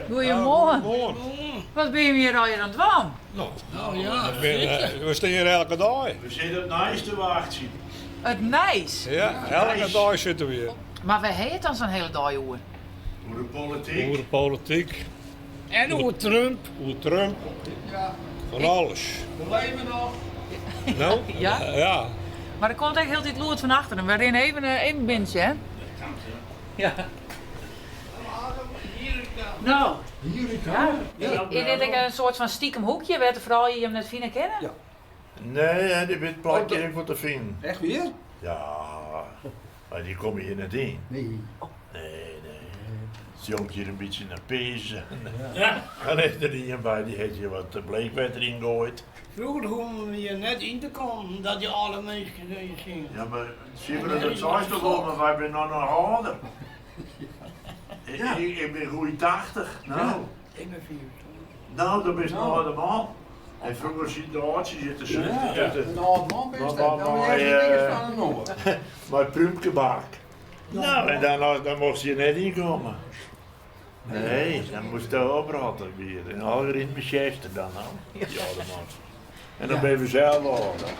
Goeiemoarn. Wat binne we hjir allegear oan it dwaan? No, ja, we stean hjir elke dei. We sitte it nijs te wachtsjen. It nijs? Ja, elke dei sitte we hjir. Mar wêr ha je it dan sa'n hiele dei oer? Oer de polityk. Oer de polityk. En oer Trump. Oer Trump. Fan alles. We leve noch. No? Ja? Ja. Mar der komt ek hieltyd lûd fan achteren. We rinne even, even binnen sjen. Ja. No. Ja. Is dit ek in soart fan stikem hoekje wêr't de froulju jim net fine kinne? Ja. Nee, dit wit plakje ek wol te finen. Echt wier? Ja, mar dy komme hjir net yn. Nee. Nee, nee. It sjongt hjir in bytsje nei piis. Dan is der ien by, dy hat hjir wat bleekwetter yn goaid. Froeger hoegen we hjir net yn te kommen, dat dy âlde minsken der syn. Ja, mar Sybren, dat seist toch wol, mar wy binne no noch âlder. Ik, ik bin goeie 80, no. Ik bin 25. No, dan bist in âlde man. En froeger siet de âldsjes hjir te Ja, in âld man bist dat. No, hearst niks fan in oar. Mei prúmkebak. No, en dan, dan mocht je net ynkomme. Nee, dan moast je oprotte wier. En allegear yn it Manchester dan, no. Die âlde man. En dan ben je zelf âlder.